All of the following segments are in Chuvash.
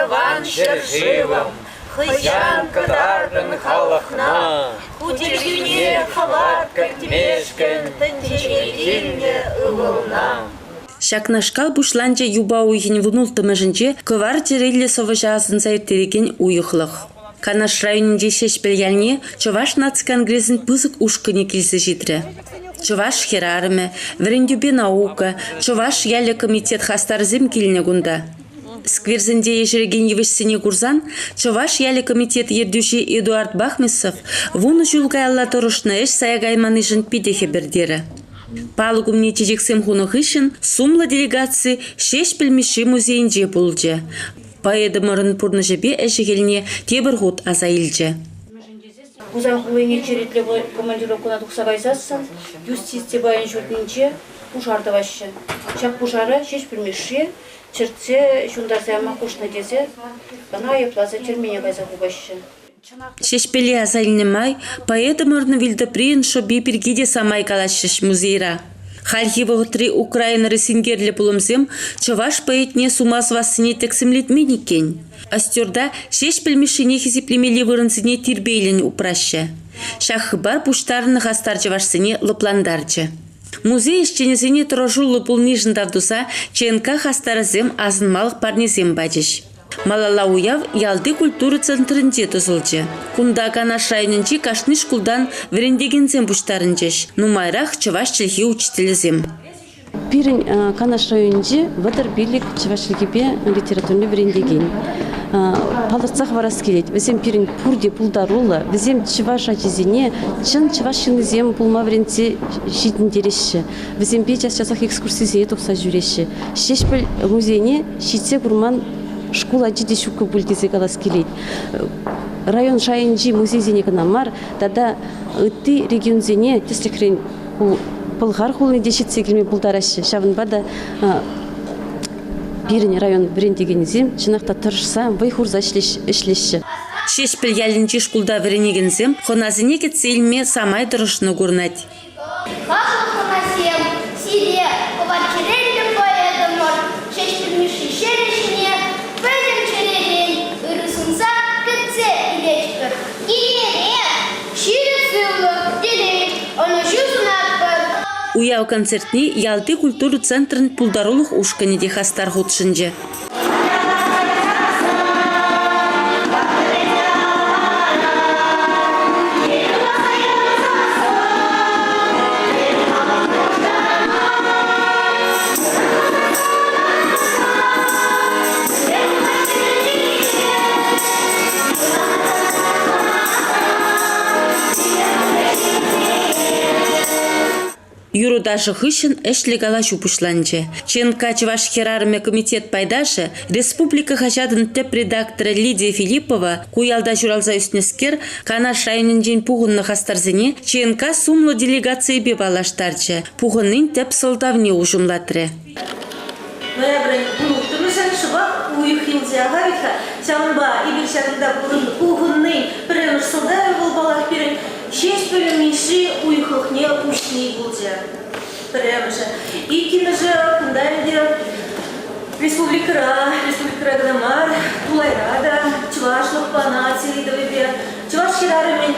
Тӑван ҫӗршывӑм, хӑҫан кӑтартӑн халӑхна Ху чӗлхӳне хӑват кӗртмешкӗн тӗнчене килнӗ ывӑлна. Ҫакнашкал пуҫланчӗ юпа уйӑхӗн вунулттӑмӗшӗнче кӑвар чӗреллӗ сӑвӑҫа асӑнса ирттерекен уйӑхлӑх. Канаш районӗнчи Ҫеҫпӗл ялне Чӑваш наци конгресӗн пысӑк ушкӑнӗ килсе ҫитрӗ. Чӑваш хӗрарӑмӗ, вӗрентӳпе наука, Чӑваш ялӗ комитет хастарӗсем килнӗ кунта. Скверсенче ешерекен йывӑҫсене курсан Чӑваш ялӗ комитет ертӳҫи Эдуард Бахмисов вунӑ ҫул каялла тӑрӑшнӑ ӗҫ сая кайманнишӗн питӗ хӗпӗртерӗ. Палӑк умне чечексем хунӑ хыҫҫӑн сумлӑ делегаци Ҫеҫпӗл Мишши музейӗнче пулчӗ. Поэтӑмӑрӑн пурнӑҫӗпе ӗҫӗ-хӗлне тепӗр хут аса илчӗ. Хусан хулине черетлӗ командировкӑна тухса кайсассӑн юстици пайӗн ҫуртӗнче пушар тӑваҫҫӗ. Ҫак пушара Ҫеҫпӗл Мишши чӗртсе ҫунтарса яма хушнӑ тесе ӑна айӑпласа тӗрмене кайса хупаҫҫӗ. Ҫеҫпӗле аса илнӗ май поэтӑмӑрӑн вилтӑприйӗн шӑпи пирки те самай калаҫрӗҫ музейра. Хальхи вӑхӑтри Украинӑри синкерлӗ пулӑмсем чӑваш поэтне сума сӑвассине тӗксӗмлетмен иккен. Остерта Ҫеҫпӗл Мишшине хисеплемелли вырӑнсене тирпейлӗн упраҫҫӗ. Ҫак хыпар пуҫтарӑннӑ хастар чӑвашсене лӑплантарчӗ. Музей ӗҫченӗсене тӑрӑшуллӑ пулнишӗн тав туса ЧНК хастарӗсем асӑнмалӑх парнесем пачӗҫ. Малалла уяв ялти культура центрӗнче тӑсӑлчӗ. Кунта Канаш районӗнчи кашни шкултан вӗрентекенсем пуҫтарӑнчӗҫ, нумайрах чӑваш чӗлхи учителӗсем. Пирӗн Канаш районӗнче 35 чӑваш чӗлхипе литературине вӗрентекен. Палӑртса хӑварас килет, вӗсем пирӗн пурте пултаруллӑ, вӗсем чӑваш ачисене чӑн чӑваш ҫыннисем пулма вӗрентсе ҫитӗнтереҫҫӗ. Вӗсемпе час-часах экскурсисене тухса ҫӳреҫҫӗ. Ҫеҫпӗл музейне ҫитсе курман шкул ачи те ҫуккӑ пуль тесе калас килет. Район шайӗнчи музейсене кӑна мар, тата ытти регионсене, тӗслӗхрен, Пӑлхар хулине те ҫитсе килме пултараҫҫӗ. Ҫавӑнпа та пирӗн район вӗрентекенӗсем чӑнах та тӑрӑшса, вӑй хурса ӗҫлеҫҫӗ. Ҫеҫпӗл ялӗнчи шкулта вӗренекенсем хӑнасене кӗтсе илме самай тӑрӑшнӑ курӑнать. Хаклӑ хӑнасем, сире кӑвак-хӗвеллӗ поэтӑмӑр Ҫеҫпӗл Мишши ҫӗрӗ ҫине пӗтӗм чӗререн ырӑ сунса кӗтсе илетпӗр. Килӗре ҫирӗп сывлӑх, телей, ӑнӑҫу сунатпӑр. Уяв концертне ялти культура центрӗн пултарулӑх ушкӑнӗ те хастар хутшӑнчӗ. Юрӑ-ташӑ хыҫҫӑн ӗҫлӗ калаҫу пуҫланчӗ. ЧНК Чӑваш хӗрарӑмӗ комитет пайташӗ, республика хаҫатӑн тӗп редакторӗ Лидия Филиппова ку ялта ҫуралса ӳснӗскер Канаш районӗнчен пухӑннӑ хастарсене ЧНК сумлӑ делегацийӗпе паллаштарчӗ, пухӑннин тӗп сӑлтавне уҫӑмлатрӗ. Ноябрӗн улттӑмӗшӗ шӑпах уйӑх юлчӗ ахаль-ха. Ҫавӑнпа эпир ҫакӑнта пухӑннин пӗрремӗш сӑлтавӗ вӑл, паллах, пирӗн Ҫеҫпӗл Мишши уйӑхлӑхне уҫни пулчӗ. Пӗрремӗшӗ. Иккӗмӗшӗ кунта ӗнтӗ республикӑра, республикӑра кӑна мар, тулайра та чӑвашлӑхпа наци ыйтӑвӗпе чӑваш хӗрарӑмӗн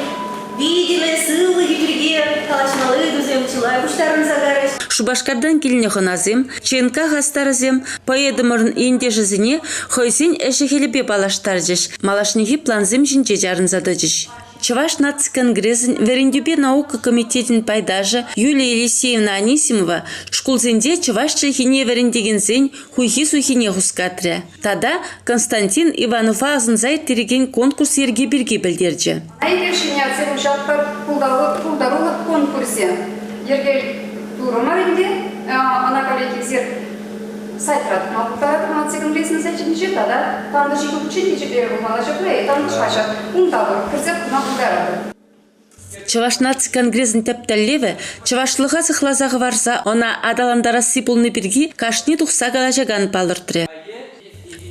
витӗмӗ, сывлӑхӗ пирки калаҫмалли ыйтусем чылай пуҫтарӑнса кайрӗҫ. Шупашкартан килнӗ хӑнасем, ЧНК хастарӗсем поэтӑмӑрӑн ентешӗсене хӑйсен ӗҫӗ-хӗлӗпе паллаштарчӗҫ, малашнехи плансем ҫинче чарӑнса тӑчӗҫ. Чӑваш наци конгресӗн вӗрентӳпе наука комитечӗн пайташӗ Юлия Елисеевна Анисимова шкулсенче чӑваш чӗлхине вӗрентекенсен хуйхи-суйхине хускатрӗ тата Константин Иванова асӑнса ирттерекен конкурс йӗрки пирки пӗлтерчӗ. Эпир ҫӗнетсе уҫатпӑр пултарулӑх конкурсӗ йӗрке турӑмӑр ӗнтӗ. Ӑна коллективсем сайтра тупма пултаратӑр наци конгресӗн сайтӗнче тата Тантӑш ҫыхӑнччен те пулмалла ҫапла Тантӑш хаҫат унта пур кӗрсе курма пултаратӑр. Чӑваш наци конгресӗн тӗп тӗллевӗ чӑвашлӑха сыхласа хӑварса ӑна аталантарасси пулни пирки кашни тухса калаҫакан палӑртрӗ.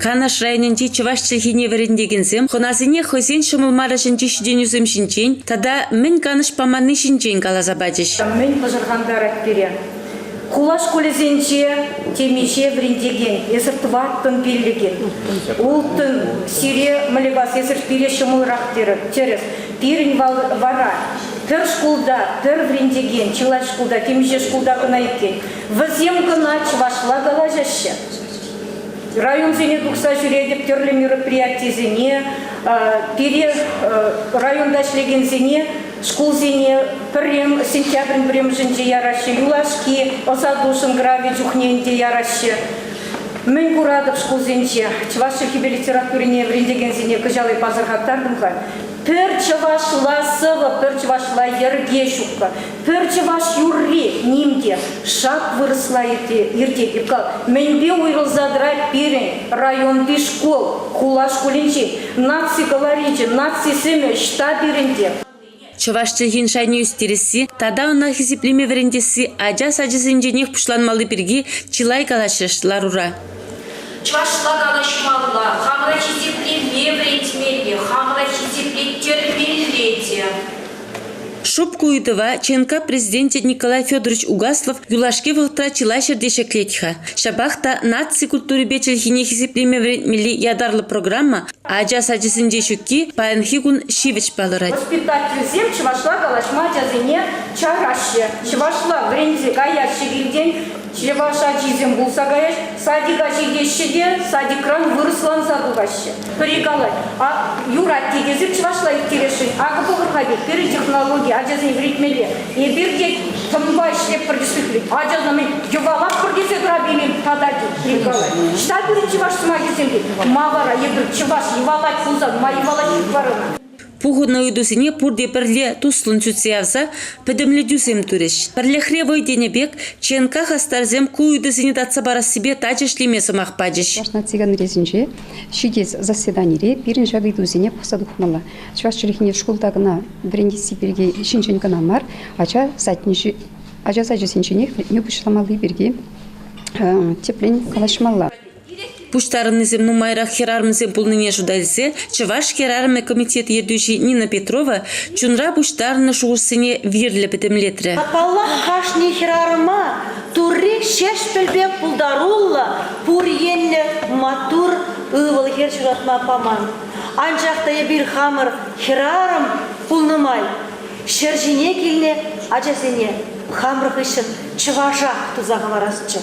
Канаш районӗнчи чӑваш чӗлхине вӗрентекенсем хӑнасене хӑйсен ҫӑмӑл мар ӗҫӗнчи ҫитӗнӳсем ҫинчен тата мӗн канӑҫ паманни ҫинчен каласа пачӗҫ. Мӗн пӑшӑрхантарать пире? Хула шкулӗсенче. Темиҫе вӗрентекен, эсӗр тӑваттӑн пиллӗкӗн, улттӑн сире мӗле эсӗр пире ҫӑмӑлрах терӗр. Пирӗн вара пӗр шкулта пӗр вӗрентекен, чылай шкулта, темиҫе шкулта кӑна иккен. Вӗсем кӑна чӑвашла калаҫаҫҫӗ. Районсене тухса ҫӳретӗп тӗрлӗ мероприятисене, пире районта ӗҫлекенсене шкулсене пӗррем сентябрӗн пӗрремӗшӗнче яраҫҫӗ, юлашки ӑсату шӑнкӑравӗ чухне ӗнтӗ яраҫҫӗ. Мӗн куратӑп шкулсенче? Чӑваш чӗлхипе литературине вӗрентекенсене кӑҫал эп асӑрхаттартӑм-ха. Пӗр чӑвашла сӑвӑ, пӗр чӑвашла йӗрке ҫуккӑ, пӗр чӑваш юрри ним те шак вырӑсла иртет. Эп мӗнпе уйрӑлса тӑрать пирӗн районти шкул, хула шкулӗнчен? Наци колоричӗ, наци сӗмӗ ӑҫта пирӗнте? Чӑваш чӗлхин шайне ӳстересси тата ӑна хисеплеме вӗрентесси ача сачӗсенченех пуҫланмалли пирки чылай калаҫрӗҫ ларура. Чӑвашла калаҫмалла, хамӑра хисеплеме вӗрентмелле, хамӑра хисеплеттермелле те. Шӑп ку ыйтӑва ЧНК президенчӗ Николай Федорович Угаслов юлашки вӑхӑтра чылай ҫӗрте ҫӗклет-ха. Ҫапах та наци культурипе чӗлхине хисеплеме вӗрентмелли ятарлӑ программа ача сачӗсенче ҫукки паянхи кун ҫивӗч палӑрать. Воспитательсем чӑвашла калаҫма ачасене чараҫҫӗ, чӑвашла вӗренсе каяҫҫӗ килтен, чӑваш ачисем пулса каяҫ, садика ҫитеҫҫӗ те садикран вырӑсланса тухаҫҫӗ. Пӗри калать, а юрать тет, эсир чӑвашла ирттересшӗн, акӑ пӑхӑр-ха тет, пирӗн технологи ачасене вӗрентмелле. Эпир те тӑмпа ӗҫлетпӗр тӗслӗхрен, ачасем йӑвалатпӑр тесе тӑрать тата тет, пӗри калать. Ӑҫта пирӗн чӑваш сӑмахӗсем тет, ма вара эпир чӑваш йӑвалать пулсан, ма йӑвалать вара ӑна? Пухӑннӑ ыйтусене пурте пӗрле туслӑн сӳтсе явса пӗтӗмлетӳсем турӗҫ. Пӗрлӗхре вӑй тенӗ пек ЧНК хастарсем ку ыйтусене татса парассипе тачӑ ӗҫлеме сӑмах пачӗҫ. Чӑваш наци конгресӗнче ҫитес заседанире пирӗн ҫак ыйтусене пӑхса тухмалла. Чӑваш чӗлхине шкулта кӑна вӗрентесси пирки ҫинчен кӑна мар, ача садне ача сачӗсенченех вӗренме пуҫламалли пирки тӗплӗн калаҫмалла. Пуҫтарӑннисем нумайрах хӗрарӑмсем пулнине шута илсе Чӑваш хӗрарӑмӗ комитет ертӳҫи Нина Петрова чунра пуҫтарнӑ шухӑшсене вирлӗ пӗтӗмлетрӗ. Паллах, кашни хӗрарӑма Турри Ҫеҫпӗл пек пултаруллӑ, пур енлӗ маттур ывӑл-хӗр ҫуратма паман. Анчах та эпир хамӑр хӗрарӑм пулнӑ май ҫӗр ҫине килнӗ ачасене хамӑр хыҫҫӑн чӑвашах туса хӑварасчӗ.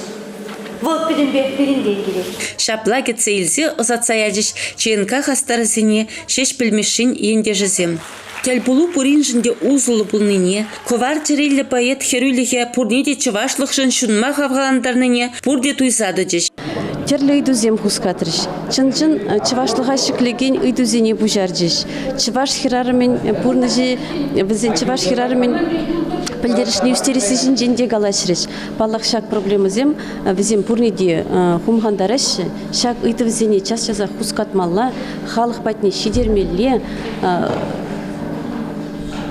Вӑл пӗтӗмпех пирӗнтен килет. Ҫапла кӗтсе илсе ӑсатса ячӗҫ ЧНК хастарӗсене Ҫеҫпӗл Мишшин ентешӗсем. Тӗлпулу пуриншӗн те усӑллӑ пулнине, кӑвар чӗреллӗ поэт хӗрӳлӗхӗ пурне те чӑвашлӑхшӑн ҫунма хавхалантарнине пурте туйса тӑчӗҫ. Тӗрлӗ ыйтусем хускатрӗҫ. Чӑн-чӑн чӑвашлӑха ҫӗклекен ыйтусене пуҫарчӗҫ. Чӑваш хӗрарӑмӗн пурнӑҫӗ, вӗсен чӑваш хӗрарӑмӗн пӗлтерӗшне ӳстересси ҫинчен те калаҫрӗҫ. Паллах, ҫак проблемӑсем вӗсем пурне те хумхантараҫҫӗ. Ҫак ыйтӑвсене час-часах хускатмалла, халӑх патне ҫитермелле.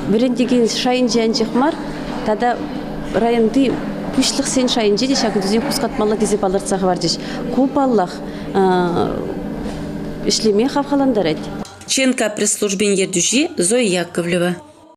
Вӗрентекен шайӗнче анчах мар, тата районти пуҫлӑхсен шайӗнче те ҫак ыйтусене хускатмалла тесе палӑртса хӑварчӗҫ. Ку, паллах, ӗҫлеме хавхалантарать. ЧНК пресс-службин ертӳҫи Зоя Яковлева.